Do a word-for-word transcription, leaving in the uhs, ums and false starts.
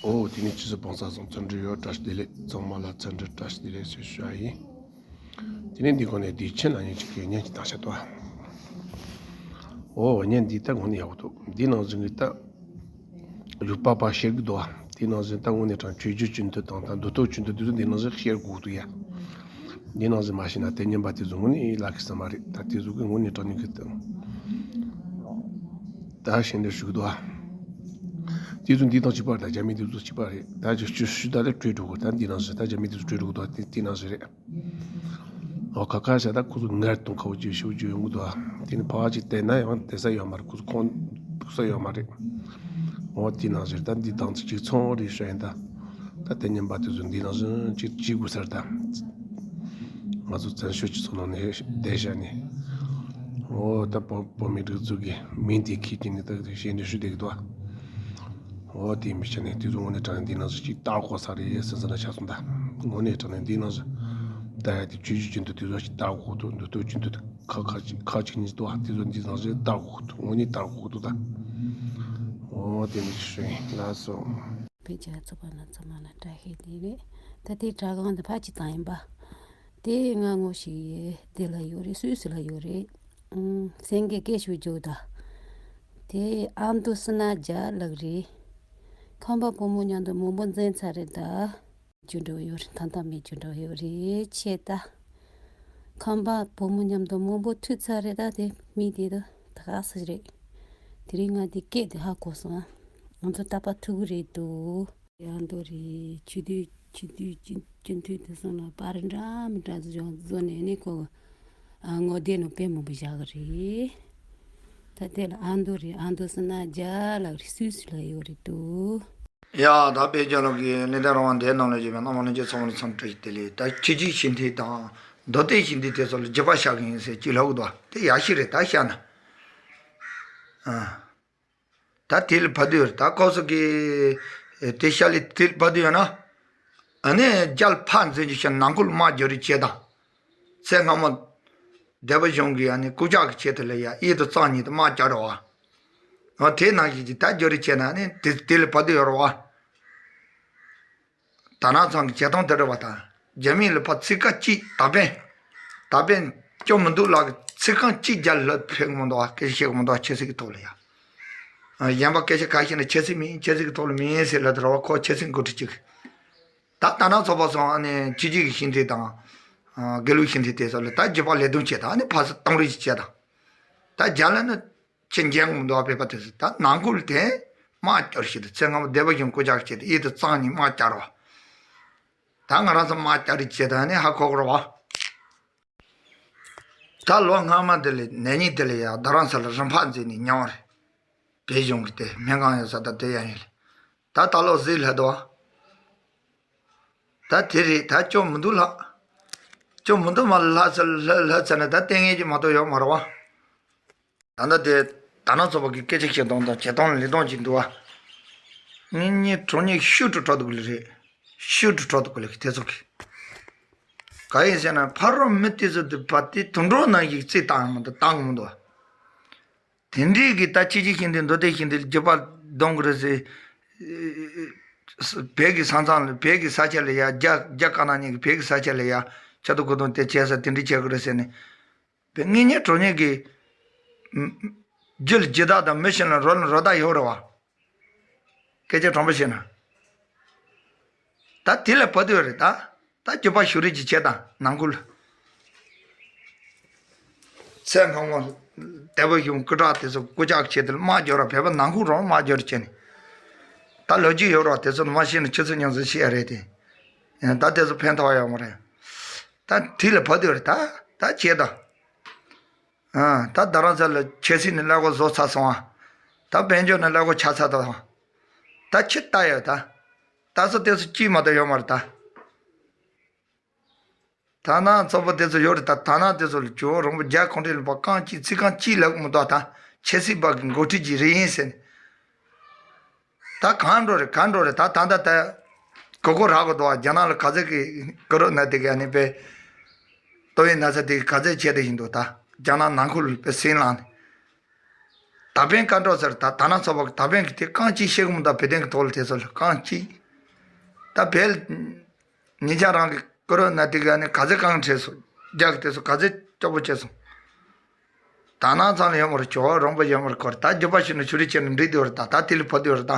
ཨོ། དེ་ནས་ཁྱེད་ཚོ་བང་ས་ཚང་འཚམས་འདྲི་ཡོད། བཀྲ་ཤིས་བདེ་ལེགས། ཚང་མ་ལ་འཚམས་འདྲི་བཀྲ་ཤིས་བདེ་ལེགས་ཞེས་ཞུ་བ་ཡིན། དེ་ནས་འདི་གོང་ནས་དེའི་ཆེད་ལ་ཉིན་གཅིག་གི་བརྙན་གྱི་བཏང་བྱ་དོ། ཨོ། བརྙན་འདི་ད་དངོས་གནས་ཡག་པོ་འདུག་འདི་ནང་བཞིན་གྱི་ད་ཡུ་པ་པ་ཤེར་གི་འདུག་དེ་ནང་བཞིན་ད་དངོས་གནས་དྲང་ཆོས་བརྒྱུད་སྤྱི་འཐུས་དང་ད་མདོ་སྟོད་སྤྱི་འཐུས་དེ་ཚོ་འདི་ནང་བཞིན་ཤེར་དགོས་འདུག་ཡ། འདི་ནང་བཞིན་མ་ཤེས་ན་དེ་ཉན་པ་དེ་ཚོ་དངོས་གནས་ལག་གི་ས་མ་རེད། ད་དེ་ཚོ་གི་དངོས་གནས་དྲང་གནས་གི་ད་ད་ཤེས་འདྲ་ཞུ་གི་འདུག་དེ་ཚོ་འདི་དང་གཅིག་པ་རེད། ད་རྒྱ་མི་དེ་ཚོ་གཅིག་པ་རེད། ད་ཅི་ཞུ་ཞུ་ད་ལས་བྲོས་འགྲོ་གི། ད་འདི་ནང་བཞིན་ད་རྒྱ་མི་དེ་ཚོ་བྲོས་འགྲོ་གི་འདུག་དེ་དེ་ནང་བཞིན་རེད། ཨོ། ཁ་ཁ་བྱས་ད་ཁོ་ཚོ་ངར་གཏོང་ཁ་བོ་ཅིག་ཞུ་རྒྱུ་ཡོང་གི་འདུག་དེ་ནི་ཕ་བ་ཅིག་བལྟས་ན་ཡང་བལྟས་ས་ཡོད་མ་རེད། ཁོ་ཚོ་ཁོང་ཕུག་ས་ཡོད་མ་རེད། ཨོ། དེ་ནང་བཞིན་ད་འདི་དང་ཚིག་གཅིག་ཚོང་རེད་ཤོད་ཡིན་ད། ད་དེ་ཉན་པ་དེ་ཚོ་འདི་ནང་བཞིན་ཅིག་ཅིག་དགོས་ཟེར་ད། ང་ཚོ་བཙན་བྱོལ་སྤྱི་ཚོགས་ནང་ནས་བསྡད་བཞག་ནས། ཨོ། ད་བོད་བོད་མི་སྒྲིག་འཛུགས་ཀྱི་མིང་དེ་ཁྱེར་གྱིན་ནི་ད་ཞེ་འདྲ་ཞུ་བསྡད་ཀྱི་འདུག་ཨོ། དེ་མི་ཆ་ནས་དེ་ཚོ་དངོས་གནས་དྲང་གནས་འདི་ནང་བཞིན་ཅིག་ལྟ་དགོས་ས་རེད་ཟེར་ཟེར་ན་ཆ་སོང་ད། དངོས་གནས་དྲང་གནས་འདི་ནང་བཞིན་ད་ཡ་དེ་ཆོས་བརྒྱུད་སྤྱི་འཐུས་དེ་ཚོ་ཅིག་ལྟ་དགོས་འདུག་མདོ་སྟོད་སྤྱི་འཐུས་དེ་ཁ་ཁ་ཅིག་ཁ་ཅིག་གཉིས་འདུག་དེ་ཚོ་འདི་ནང་བཞིན་ལྟ་དགོས་འདུག་དངོས་གནས་ལྟ་དགོས་འདུག་ད། ཨོ། དེ་མི་ཆ་ཞུ་ཡིན། ལགས་སོ། བོད་རྒྱལ་ཚོགས་པ་ན་ཚང་མ་ལ་བཀྲ་ཤིས་བདེ་ལེགས། ད་དེ་དྲ་སྒང་འདི་ཕ་ཅིག་བཏང་ཡིན་པ། དེ་ང་ངོ་ཤེས་ཡས་དེ་ལ་ཡོད་རེད། སུད་སི་ལ་ཡོད་རེད། ཨུམ། སེང་གེ་སྐད་ཤུགས་རྒྱོབ་ད། དེ་ཨ་མདོ་སི་ན་རྒྱ་ལགས་རེད། ཁམས་པ་བུ་མོ་མཉམ་དུ་མང་པོ་འཛིན་ཚར་རེད་ད། རྒྱུ་འགྲོ་ཡོད་རེད། ད་ལྟ་མི་རྒྱུ་འགྲོ་ཡོད་རེད་ཆེ་ད། ཁམས་པ་བུ་མོ་མཉམ་དུ་མང་པོ་ཐུག་ཚར་རེད་ད། དེ་མི་དེ་དུ་ད་ག་སེ་རེད། དེ་རིང་ང་དེ་སྐད་དེ་ཧ་གོ་སོང་ཨ། ང་ཚོ་ད་པ་ཐུག་གི་རེད་འདུག་ཡང་འདུག་རེད། ཆོས་དུས་ཆོས་དུས་སྤྱི་སྤྱི་འཐུས་དེ་སོང་ལ་པར་འདྲ་མི་འདྲ་བཟོ་བཟོ་ནས་ནི་ཁོ་ཨ་ངོ་དེ་ནང་དཔེ་མང་པོ་བཞག་གི་རེད། ད་དེ་ལ་ཨ་མདོ་རེད། ཨ་མདོ་སི་ན་རྒྱ་ལགས་རེད། སུད་སི་ལ་ཡོད་རེད་འདུག་ཡ། ད་དཔལ་ལྗོངས་ལུགས་ཀྱི་གླེང་སྟེགས་རང་དབང་འདིའི་ནང་ལ་བཞུགས་པའི་རྣམ་པ་ལྷན་རྒྱས་ཚང་མ་ལ་འཚམས་འདྲི་བཀྲ་ཤིས་བདེ་ལེགས། ད་ཆོས་བརྒྱུད་སྤྱི་འཐུས་དང་མདོ་སྟོད་སྤྱི་འཐུས་དེ་ཚོ་ལ་རྒྱུད་པ་བཤགས་མཁན་ཡིན་ཟེར་གྱི་ལབ་གི་འདུག་དེ་ཡག་ཤོས་རེད། ད་བཤད་ན། ཨ། ད་དེ་ལ་བབ་དུས་རེད། ད་ཁོ་ཚོ་གི་དེ་བཤད་ལས་དེ་ལ་བབ་དུས་ཡོད་ན། ཨ་ནི་རྒྱལ་ཕ་འཛིན་གྱི་ཤ་ནང་ཁུལ་དམག་རྒྱག་རེས་བྱེད་དང་། ཚེ་སྔ་མོ་སྡེ་པ་གཞུང་གི་ཨ་ནི་རྐུབ་ཀྱག་གི་ཆེད་དུ་ལ་ཡ་གཡས་དང་གཙང་གཉིས་དུ་དམག་རྒྱག་རེད་བ། འོ། དེ་ནང་བཞིན་གྱི་ད་རྒྱག་རེས་བྱས་ན་ནི་དེ་དེ་ལ་བབ་དུས་ཡོད་རེད་བ། དར་ནག་ཚང་གི་བྱེད་སྟངས་དེ་རེད་བ། ད་རྒྱ་མི་ལ་ཕར་ཚིག་ཁ་གཅིག་ད་ཕན། ད་ཕན་སྐྱོན་མི་འདུག་ལབ་གི་ཚིག་རྐང་གཅིག་རྒྱ་ལ་ཕན་གི་མི་འདུག་བ། སྐད་ཆ་བཤད་གི་མི་འདུག་བ། ཆབ་སྲིད་ཀྱི་ཐོག་ལ་ཡ། ཨ། གཞན་པ་སྐད་ཆ་ཁ་ཤས་ནི་ཆབ་སྲིད་མིན། ཆབ་སྲིད་ཀྱི་ཐོག་ལ་མིན་ཟེར་ལབ་དུས་རེད་བ། ཁོ་ཆབ་སྲིད་འགོ་ཁྲིད་ཅིག་ད་དར་ནག་ཚོགས་པ་སོང་ཨ་ནི་ཆོས་བརྒྱུད་ཀྱི་སྤྱི་འཐུས་དང་། ཨ། དགེ་ལུགས་སྤྱི་འཐུས་དེ་ཚོ་ལ་ད་རྒྱུད་པ་ལས་དོན་བྱེད་དང་། ཨ་ནི་ཕར་ཚུར་གཏོང་རེས་ཅིག་བྱེད་དང་། ད་རྒྱ་ལ་ནི་ཁྱེད་འཇལ་མི་འདུག་བ། བོད་པ་དེ་ཚོ་ད་ནང་ཁུལ་དེ་དམག་རྒྱག་རེས་བྱེད་དུས། ཚེ་སྔ་མོ་སྡེ་པ་གཞུང་རྐུབ་ཀྱག་བྱེད་དུས་གཡས་དང་གཙང་གཉིས་དམག་རྒྱག་རེད་བ། ད་ང་རང་ཚོ་དམག་རྒྱག་རེས་བྱེད་དུས་ཨ་ནི་ཧ་གོ་གི་རེད་བ། ད་ལོ་སྔ་མ་དེ་ལ་ནད་ཉིན་དེ་ལ་ཡ་རྡ་རམ་ས་ལ་རིམ་པ་འཛིན་ནས་མྱངས་པ་རེད། བོད་གཞུང་གི་དེ་སྨན་ཁང་ཡོད་ས་ད་དེ་ཡང་ཡིན་ལ། ད་ད་ལོ་གཟིགས་སླེབས་འདུག་བ། ད་དེ་རེད། ད་སྐྱོན་མི་འདུག་ལགས། སྐྱོན་མི་འདུག་མ་ལབ་ཚར་ལབ་ལབ་ཚར་ནས་ད་ལྟས་ངན་གྱི་མ་གཏོགས་ཡོད་མ་རེད་བ། ད་ལྟ་དེ་དར་ནག་ཚོགས་པ་གི་སྐད་ཆ་བཤད་སྟངས་དང་བྱེད་སྟངས་ལས་སྟངས་ཅིག་འདུག་བ། གཉེན་ཉེ་གྲོགས་མཉེས་ཤུགས་དྲག་དྲག་འདུག་གི་ལེ་རེད། ཤུགས་དྲག་དྲག་འདུག་གི་ལེ་དེ་ཚོ་གི། ག་ཡིན་ཟེར་ན་ཕ་རོལ་མི་དེ་ཚོ་དེ་བ་དེ་དུད་འགྲོ་ནང་བཞིན་རྩིས་བཏང་ཡང་མི་འདུག་བཏང་གི་མི་འདུག་བ། དེ་འདྲའི་གི་ད་ཆོས་བརྒྱུད་སྤྱི་འཐུས་མདོ་སྟོད་སྤྱི་འཐུས་ལ་རྒྱུད་པ་གཏོང་གི་རེད་ཟེར། བོད་ཀྱི་ས་མཚམས་ལ་བོད་ཀྱི་ས་ཆ་ལ་ཡ་རྒྱ་རྒྱ་དཀར་ནག་གཉིས་ཀྱི་བོད་ཀྱི་ས་ཆ་ལ་ཡ་ཆབ་ཏུ་གོ་དོན་དེ་བྱས་ས་དེ་འདྲ་བྱེད་གི་རེད་ཟེར་ནས། བོད་གཉེན་ཉེ་གྲོགས་མཉེས་ཀྱི་རྒྱུ་ལ་རྒྱུ་བདག་དང་མི་གཞན་ལ་རོགས་ལ་རོགས་བདག་ཡོད་རེད་བ། སྐད་ཆ་དྲང་པོ་བཤད་ན། ད་དེ་ལ་བབ་དུས་རེད་ད། ད་རྒྱུད་པ་ཞུ་རེས་ཀྱི་བྱེད་དང་ནང་ཁུལ། ཚེ་སྔ་མོ་སྡེ་པ་གཞུང་སྐུ་དྲག་དེ་ཚོ་རྐུབ་ཀྱག་བྱེད་དེ་ལ་དམག་རྒྱག་ར། བོད་པ་ནང་ཁུལ་རང་དམག་རྒྱག་ར་བྱས་ནས། ད་ལོ་རྒྱུས་ཡོད་ར། དེ་ཚོ་མ་ཤེས་ན་ཁྱེད་ཚོ་ཉམས་སུ་ཤེས་ཡ་རེད་དེ། ད་དེ་ཚོ་ཕན་ཐོགས་ཡོད་མ་རེད། ད་དེ་ལ་བབ་དུས་རེད་ད། ད་བྱེད་དང་། ཨ། ད་རྡ་རམ་ས་ལ་ཆབ་སྲིད་ནས་ཀླད་ཀོར་བཟོ་ཚར་སོང་ཨ། ད་དཔལ་འབྱོར་ནས་ཀླད་ཀོར་ཆགས་ཚར་དང་། ད་ཕྱི་ལྟ་ཡོད་ད། ད་སོ་དེ་ཚོ་གཅིག་མ་གཏོགས་ཡོད་མ་རེད་ད། དར་ནག་ཚོགས་པ་དེ་ཚོ་ཡོད་རེད་ད། དར་ནག་དེ་ཚོ་ལ་ཇོ་བོ་རིན་པོ་རྒྱ་ཁོང་ཁྲིད་ལ་ཕར་རྐང་གཅིག་ཚིག་རྐང་གཅིག་ལབ་མི་འདུག་ད། ཆབ་སྲིད་པ་གི་འགོ་ཁྲིད་ཅིག་རེད་ཡིན་ཟེར་ནས། ད་གང་འགྲོ་རེད་གང་འགྲོ་རེད། ད་ད་ད་ད་གོ་གོ་རག་གོ་འདུག་རྒྱ་ནག་ལ་ག་ཚོད་ཀྱི་ཀི་རོ་ན་དེ་ག་ནི་པའི་ཏོག་དབྱིབས་ན་ཚ་དེ་ག་ཚོད་བྱས་དེ་བཞིན་འདུག་ད་རྒྱ་ནག་ནང་ཁུལ་པའི་སྲིད་ལངས་ནས། ད་ཕན་ཁ་འགྲོ་ཟེར། ད་ད་ན་ཚ་བ་གི་ད་ཕན་གི་དེ་རྐང་གཅིག་ཤེས་གི་མི་འདུག་བོད་དོན་གི་ཐོག་ལ་དེ་ཚོ་ལ་རྐང་གཅིག་ད་བལ་ཉེ་ཆར་རང་གི་ཀོ་རོ་ན་དེ་ག་ནས་ག་ཚོད་རྐང་བྲེགས་སོང་། རྒྱ་གི་དེ་ཚོ་ག་ཚོད་སྐྱོ་པོ་བྱས་སོང་། ད་ན་ཚ་ལ་ཡོད་མ་རེད། ཇོ་བོ་རོང་པོ་ཡོད་མ་རེད། ཁོ་རེ་ད་རྒྱུ་པ་ཤི་ན་ཆུ་རི་ཆེ་ན་འགྲིག་དེ་བར་ད་ད་དེ་ལ་བུ་དེ་བར་ད།